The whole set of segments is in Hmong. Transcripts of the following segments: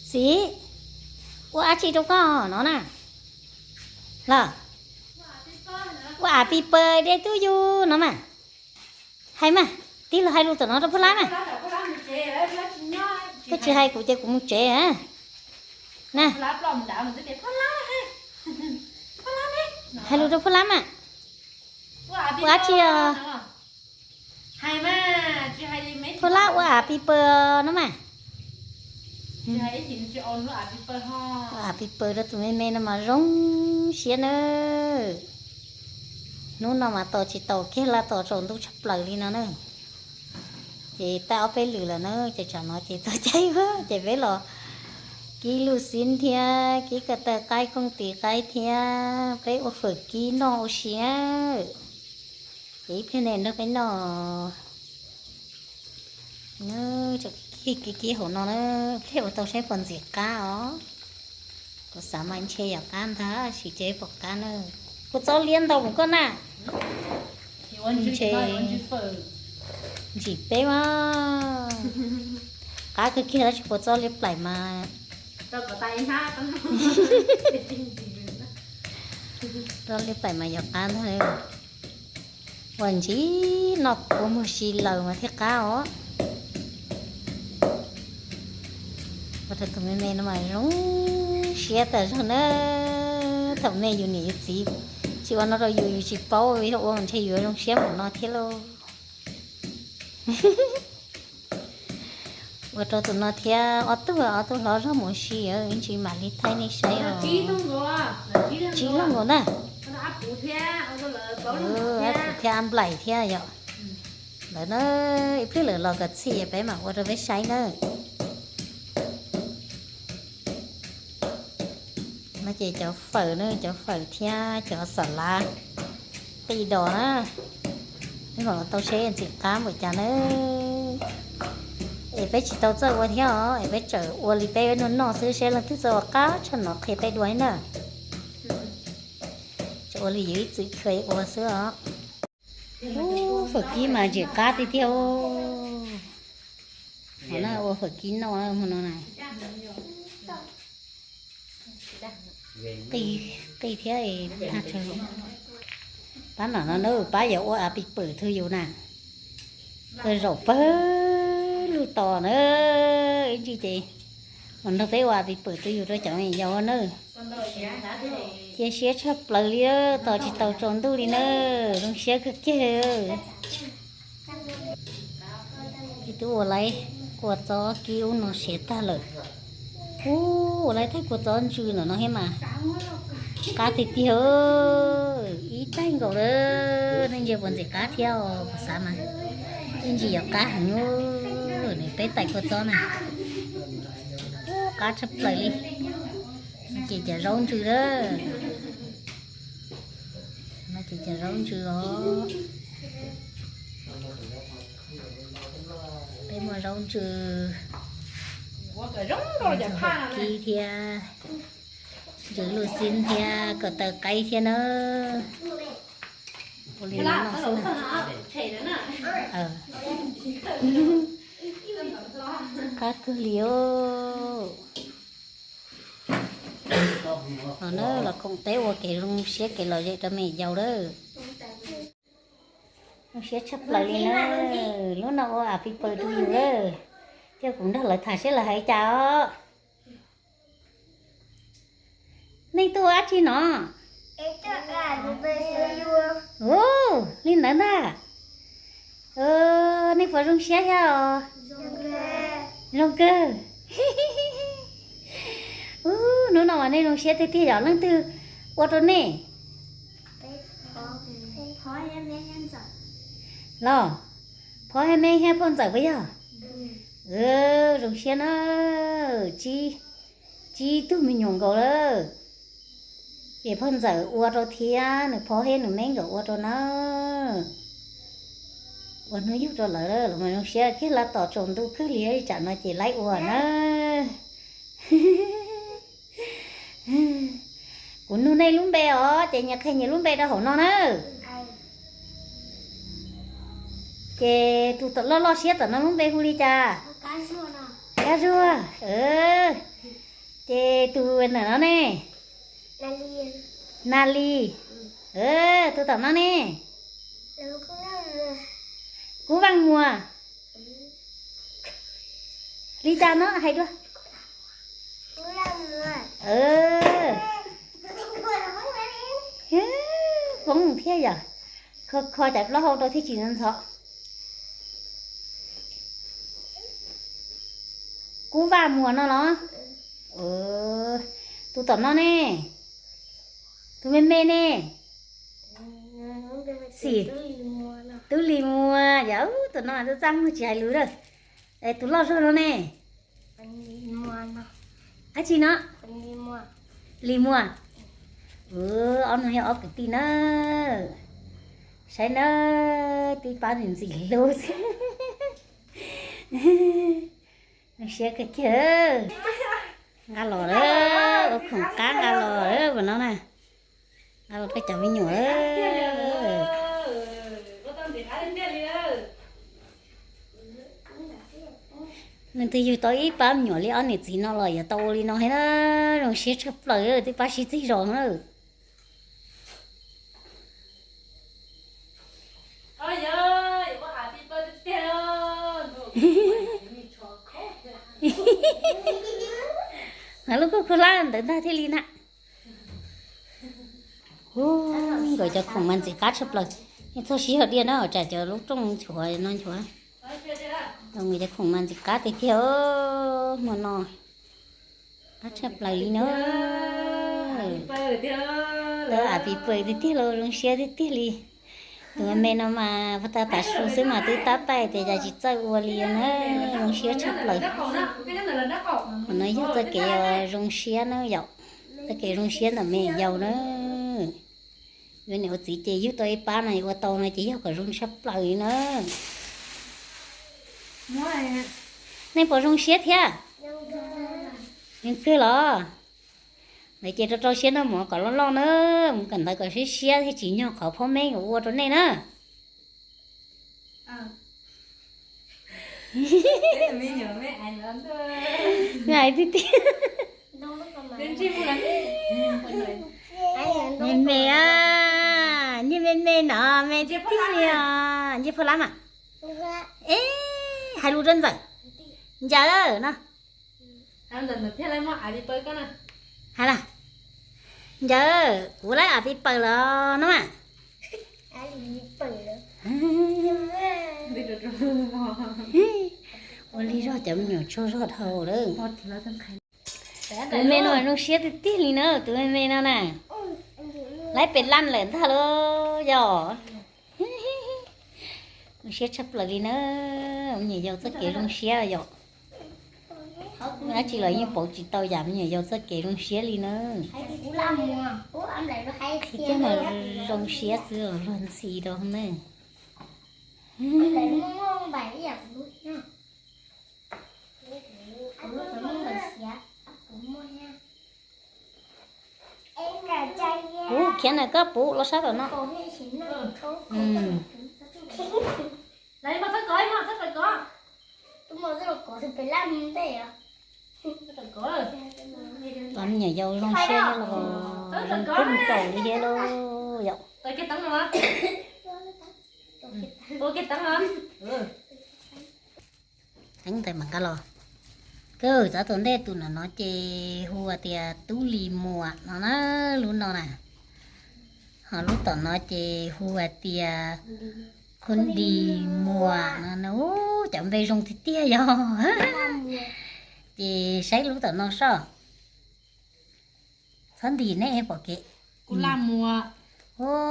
Txiv, ua dab tsi rau koj no na? Los, ua happy birthday to you no mas. Hais mas, tij laug hais lus tom no rau Phuj Lab mas. Koj tsis hais kuv ces kuv mus tsev na. Hais lus rau Phuj Lab mas. Ua dab tsi os? Phuj Lab ua happy birthday no mas. Ua happy birthday rau tus me me no mas zoo siab na. Hnub no mas tos tsis tau kiag laj tos tsaus ntuj tshaj plaws li no na. Ces tag ob peb lwm lawm na, ces tsam no ces txog caij ces peb los kib luj xib thiab kib ko taw qaib kooj tis qaib thiab peb ua fawm kib noj ua si. Ces ib pliag nej nrog peb noj. Kib kib hauv no na, ib pliag ua tau saib puas ntxim qab os. Kuv xav mas ntshe yog qab ntag, sim ces pom qab na. Kua txob liab ntau mus koj na. Ntshe ntsim peb mas. Qab kawg kiag tab sis kua txob liab plaim mas. Txob liab plaim mas yog qab ntag. Ua ntsis noj kua muag si laws mas thiaj qab os. Ua rau tus me me no mas zoo siab tas zog na. Thaum me yus niam yus txiv tsis ua no rau yus, yus tsis paub, yog ua mas ntshe yus yuav zoo siab npaum no thiab lauj. Ua rau tus no thiab ob tug, ob tug hlob zog mus si, ib ntsis mam li thaij nej saib os. Tsib leeg nkaus na. Ab Pum thiab Ab Nplaim thiab yom. Lawv na, ib pliag lawv los kom txhij peb mam ua rau peb saib na. No ces cov fawm na, cov fawm thiab cov xam lav qij dos na. Peb mam los tau seb ntxim qab npaum cas na. Es peb tsis tau txawj ua thiab os, es peb tseem ua li peb noj noj xwb, seb leej twg txawj ua qab tshaj no qhia peb dua na. Tseem ua li yus ib txwm kheev ua xwb os. Ub, fawm kib mas ntsim qab tiag tiag. Qhov no ua fawm kib noj hmo no na. Qij thiab tag tsawg. Pab no no na, pab yuav ua a pis pwm twg yus na. Kawg zaum pawg lug tos na, ib ntsis ces mus nrog peb ua a pis pwm twg yus rau cov me yaus na. Cia siab tshaj plaws li, tos tsis tau tsaus ntuj li na, zoo siab kawg kiag. Twb ua laib kua txob kib ub no siav tag lawm. Ub, ua laib thaij kua txob ntsws no no thiab mas qab tiag tiag. Ib taig nkaus lawm, nej ntsia puas ntxim qab thiab os, kuv xav mas ib ntsis yuav qab heev. Nws peb taim kua txob na, qab tshaj plaws li. Ces cov zaub ntsws lawm, ces cov zaub ntsws os. Peb muaj zaub ntsws, kib thiab, ntsws luj xib thiab, ko taw qaib thiab na. Ua li no xwb na. Qab kawg li os. Los na, los koom peb ua kev zoo siab kev lom zem rau me yaus lawm. Zoo siab tshaj plaws li na. Lub no ua a pis pwm rau yus lawm. Coj kuv nrog lawv tham seb lawv hais cas os. Nej tuaj ua dab tsi no? Ub, li ntawd ntag. Nej puas zoo siab thiab os? Zoo kawg. Ub, hnub no mas nej zoo siab tiag tiag, yog leej twg ua rau nej? Los, Phob thiab Meb thiab Phauj Ntxawm puas yog? Zoo siab na, tsib tug me nyuam nkaus lawm. Ces Phauj Ntxawm ua rau thiab nws Phob thiab nws Meb nkawd ua rau na. Ua hnub yug rau lawv, lawv mas zoo siab kiag, laj tos tsaus ntuj kawg li, tsam no ces laib ua na. Kuv nug nej lub npe os, ces nyias qhia nyias lub npe rau hauv no na. Ces tus loj loj siab tom no lub npe hu li cas? Kab Zuag. Kab Zuag. Ces tus ntawm no ne? Nali. Tus tom no ne? Kub Vaj Muas. Li cas no hais dua? Poob thiab yom. Kho kho cov plaub hau rau thiaj tsis ntxhov. Kub Vaj Muas no los? Tus tom no ne? Tus me me ne? Xim. Tub Lis Muas yom. Tus no twb txaj muag tsis hais lus lawm. Tus loj zog no ne? Dab tsi no? Lis Muas. Ob no yog ob kwv tij na. Saib na, tib pab ntxim hlub xwb. Zoo siab kawg kiag. Nqa los lawm, ua khoom qab nqa los lawm no na. Nqa los rau cov me nyuam lawm. Leej twg yug tau ib pab me nyuam li ob niam txiv no los yuav tau ua li no thiab na. Zoo siab tshaj plaws, twb pab sib txig zos na. Lub kuj khuj hlab ntawd ntag thiaj li na. Hu, nkawd cov khoom mas ntxim qab tshaj plaws. Yeej txhob sib hawm diaj na, tsam cov lub rooj nchuav no nchuav. Nkawd cov khoom mas ntxim qab tiag tiag hmo no. Qab tshaj plaws li na. Tau a pi paws tiag tiag los zoo siab tiag tiag li. Tus me me no mas pag tag tav su xwb mas twb tab paij tias cas tsis txawj ua li na. Zoo siab tshaj plaws. Qhov no yog txoj kev zoo siab na yom. Txoj kev zoo siab ntawm me nyuam yaus na. Yuav niam ua txiv ces yug tau ib pab no ua tau no ces yog kom zoo tshaj plaws li na. Nej puas zoo siab thiab? Zoo kawg los? Ntawd ces rau rau siab noj mov kom loj loj na, mus kawm ntawv kom siab siab thiaj tsis nyog qhov phob meb ua rau nej na. Hais tiag tiag. Me me, nyiaj me me no me tiag tiag li os. Nyiaj phoj lab mas. Hais lus rau ntxawm. Ncaws no. Hais las, ncaws kuv laib a pi paws los no mas. Ua li zog cov me nyuam tsaug zog dhau lawm. Tus me no zoo siab tiag tiag li na, tus me me no na. Laib pes laj lawm ntag lauj yom. Zoo siab tshaj plaws li na, me nyuam yaus txoj kev zoo siab yom. Dab tsi los yeej pauv tsis tau yam me nyuam yaus txoj kev zoo siab li na. Qhia kiag mas zoo siab xwb os, luag ntxhi rau na. Puv khiav na, koj puv los sab tom no. Cov me nyuam yaus zoo siab los zoo kub nkaus li thiab lauj yom. Teeb ntawd mas nqa los. Kawg, txav tus ntej tus no no ces hu hais tias Tub Lis Muas no na, lub no na. Ho lub tom no ces hu hais tias Khub Dis Muas no na. Cov npe zoo tiag tiag yog. Ces saib lub tom no soj. Txhob ntim nej pom kev.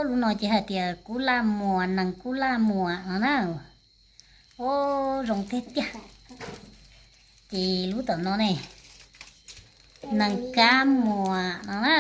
Lub no ces hais tias Kub Laj Muas, nees Kub Laj Muas no na. Ub, zoo tiag tiag. Ces lub tom no ne, nees Kab Muas no na.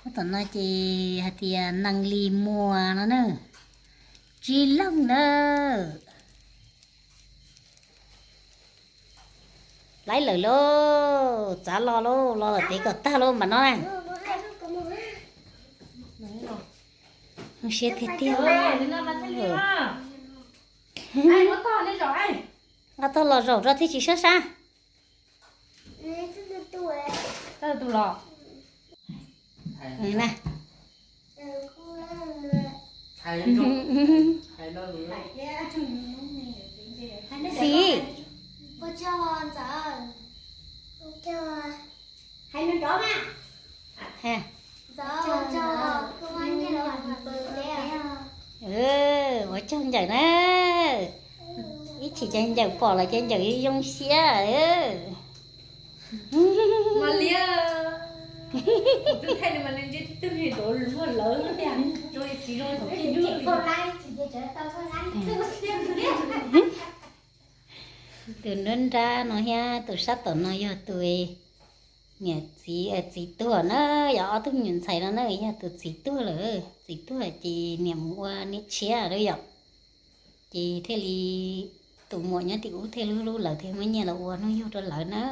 Lub tom no ces hais tias nees Lis Muas no na. Tsis leeg na. Laib lawm lauj, txav los lauj, los lawm pem kom tag lauj npam no na. Zoo siab tiag tiag. Nqa tog los zaum rau thiaj tsis sab sab. Txawj tus los. Na. Txiv. Ua tsaug Ntxawm na. Ib chim ces Ntxawm pom lawm ces Ntxawm zoo siab. Tus nruab nrab no thiab tus sab tom no yog tus niam txiv, txiv tuag na, yog ob tug me nyuam ntxhais no na, yog tus txiv tuag lawm, txiv tuag ces niam mus ua niam tshiab lawm yom. Ces thiaj li tus muam nyob tim ub thiaj hlub hlub lawv thiaj muab nyiaj los ua hnub yug rau lawv na.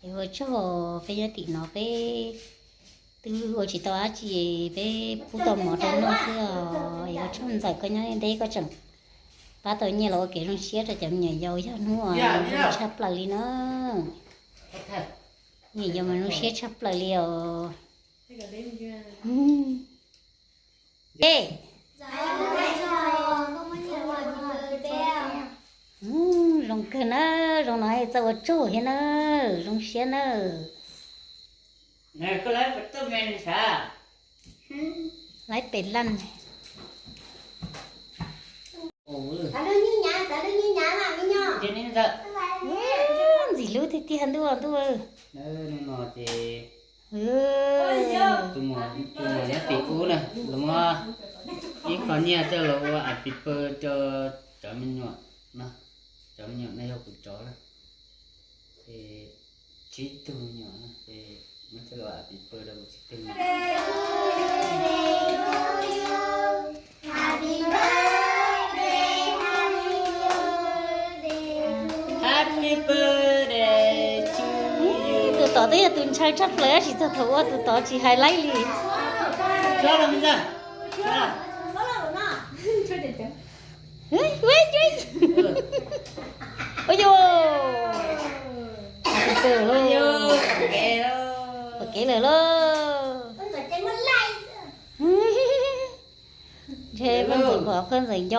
Es ua tsaug peb nyob tim no peb twb ua tsis tau dab tsi, peb pub tau mov rau noj xwb os. Es ua tsaug Ntxawm koj nyob ntev koj tseem pab tau nyiaj los ua kev zoo siab rau cov me nyuam yaus yog hnub uas zoo tshaj plaws li na. Me nyuam yaus mas zoo siab tshaj plaws li os. Zoo kawg na, zoo no txawj ua tsaug thiab na, zoo siab na. Laib pem laj. Ntxim hlub tiag tiag ntuj ntuj. Tus muam, tus muam nyob tim ub na, los muab ib qho nyiaj coj los ua happy birthday rau cov me nyuam no. Cov me nyuam no yog kuv cov na. Ces tsib tug me nyuam no ces muab coj los happy birthday rau kuv tsib tug me nyuam. Happy birthday to you. Tus tod twb yog tus ntshaw tshaj plaws tab sis txog thaum ua tus tod tsis hais laib li. Ua yus, pom kev lawm lauj. Ntshe poj ntxoom kom poj ntxoom nco heev.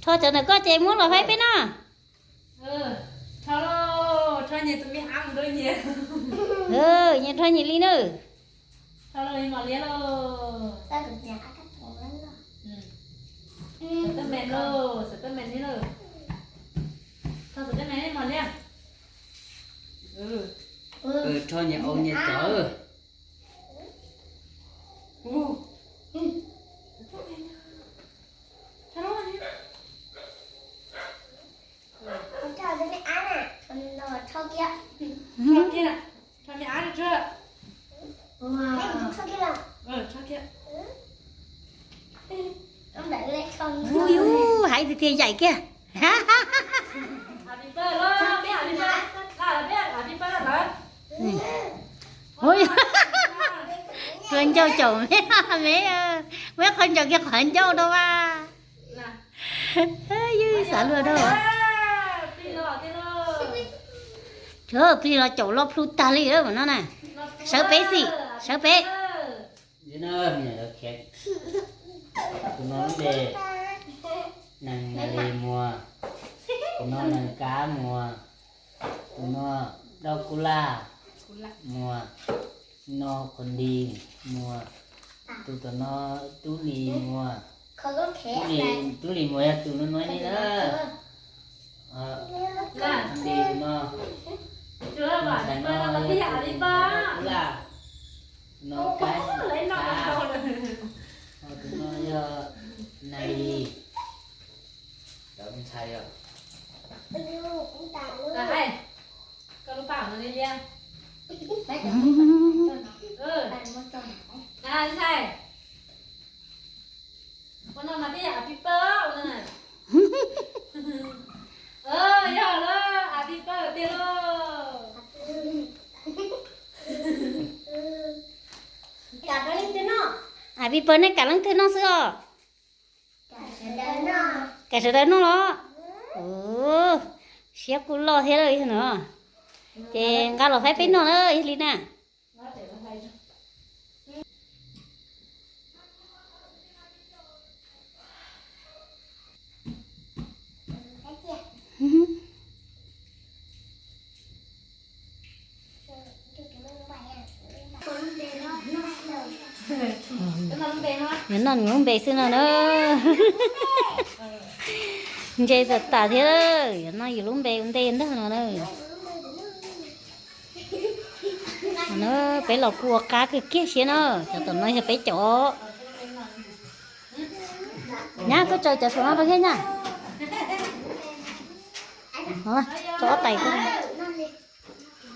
Rho cov ntawm koj ces muab los faib peb na. Nyias rho nyias li na. Rho nyias au nyias cov. Ui, hais tiag tiag yaim kiag. Qhov ncauj caum me, me, muab qhov ncauj kiag qhov ncauj rau mas. Xav luag rau. Tsuav plig los caum lo plhu tag li lawm no na. Sawv pem xwb, sawv pem. Tus no lub npe Nees Nais Lis Muas, tus no Nees Kab Muas, tus no Dau Kub Laj Muas, no Qhua Nti Muas, tus tom no Tub Lis Muas, Tub Lis, Tub Lis Muas yog tus no no li na. Nti no, tus no yog tus Dau Kub Laj, no Kab Kab, tus no yog Nais Lis. Cov ntxhais os. Koj lub paj no liab liab. Ntxhais, ua no mas twb yog happy birthday ua no na. Yog lawm, happy birthday tiag lauj. Happy birthday nej kam leej twg noj xwb os? Kam sawv daws noj los? Siab kuj loj thiab lawm yog no. Ces nqa los faib peb noj na yog li na. Yuav noj nws lub npe xwb no na. Ntse tas tas thiab, yuav noj yus lub npe ua ntej ntag no na. Peb los kuj ua qab kawg kiag siab na, cov tom no yog peb cov. Nyab, koj tsaws cov saum no rau thiab nyab. Tso ob tais.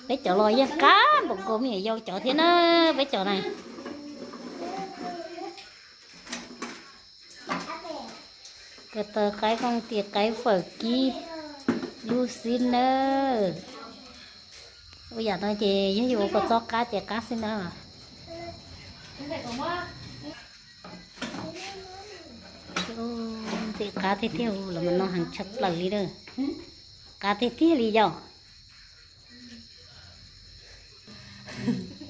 Peb cov los yeej qab npaum nkaus me nyuam yaus cov thiab na, peb cov na. Ko taw qaib kooj tis qaib fawm kib lub xib nawb. Ua yam no ces yog yuav ua kua txob qab ces qab xwb na. Ntxim qab tiag tiag, los mas noj heev tshaj plaws li na. Qab tiag tiag li yom.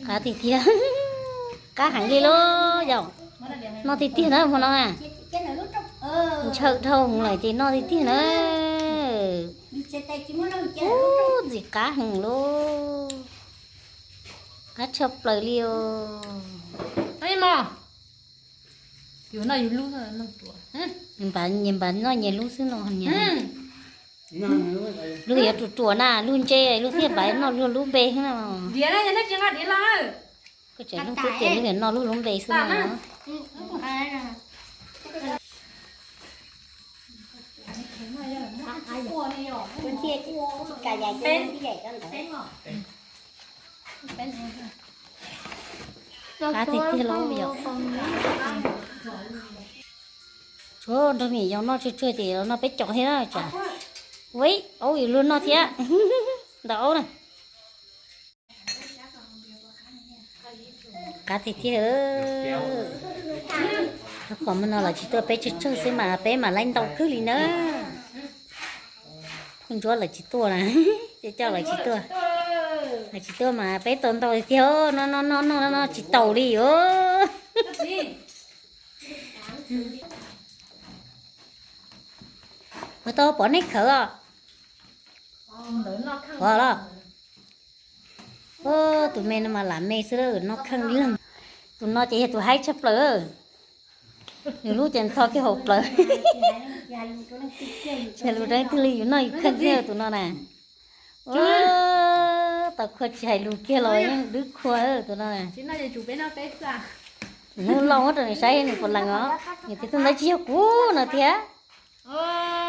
Qab tiag tiag. Qab heev li lauj yom. Noj tiag tiag na hmo no na. Ntshaw dhau lawm ces noj tiag tiag na. Ub, ntxim qab heev lauj. Qab tshaj plaws li os. Nyias npam noj nyias lub xwb no. Lub yuav ruam ruam na, lub ntse lub thiaj npam noj luag lub npe xwb no. Koj tseem lub twb tias lub yuav noj luag lub npe xwb no. Qab tiag tiag lauj yom. Tshuav nrog me nyuam yaus noj tsuag tsuag ces los noj peb cov thiab na tsam. Ua aub yus luag noj thiab. Ntawm aub na. Qab tiag tiag. Qhov muaj no lawv tsis tuaj, peb tsawg tsawg xwb mas peb mam laib ntau kawg li na. Phooj ntsuab lawv tsis tuaj na. Coj coj lawv tsis tuaj. Lawv tsis tuaj mas peb tau ntau tiag tiag. Noj noj noj noj noj tsis taus li os. Ua tau pom nej khawv os. Pom los. Tus me no mas lam me xwb, noj kheej li leeg. Tus no ces yog tus haib tshaj plaws. Nws lub ces tho kiag hauv plawv. Tsam lus dab twg li yus noj yus kheej thiab tus no na. Tau khua tsis hais lus kiag los yeej dwb khua tus no na. Hnub lauj muab rau nws saib nws puas lees os. Nws tias tus ntawd tsis yog kuv no thiab.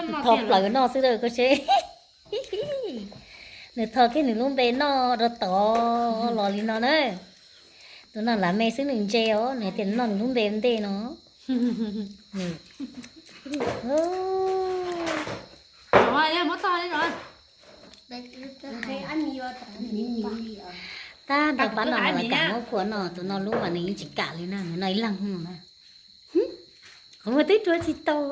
Nws tho plaws noj xwb koj seb. Nws tho kiag nws lub npe noj rau tod los li no na. Tus no lam me xwb nws ntse os, nws tias nws noj nws lub npe ua ntej no. Tab ntawd pab no los kam muab phua no, tus no lub mas nws yeej tsis kam li na, nws noj ib leeg no na. Qhov muag twb rua tsis tau.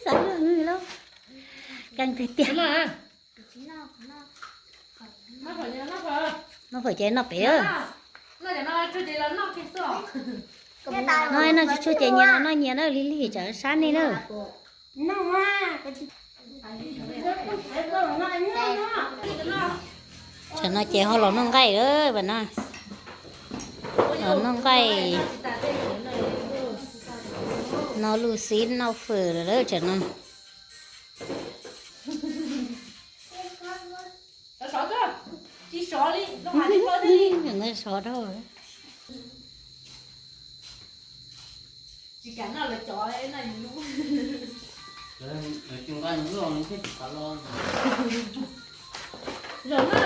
Xav luag hwj lauj. Keej tiag tiag. Noj phom ces noj pem. Noj tsis tshua ces nyias los noj nyias na, lig lig tsam sab nej na. Tsam no ces ho los noj nqaij lawm no. Los noj nqaij, noj luj xib noj fawm lawm tsam no. Sov dhau. Zoo na.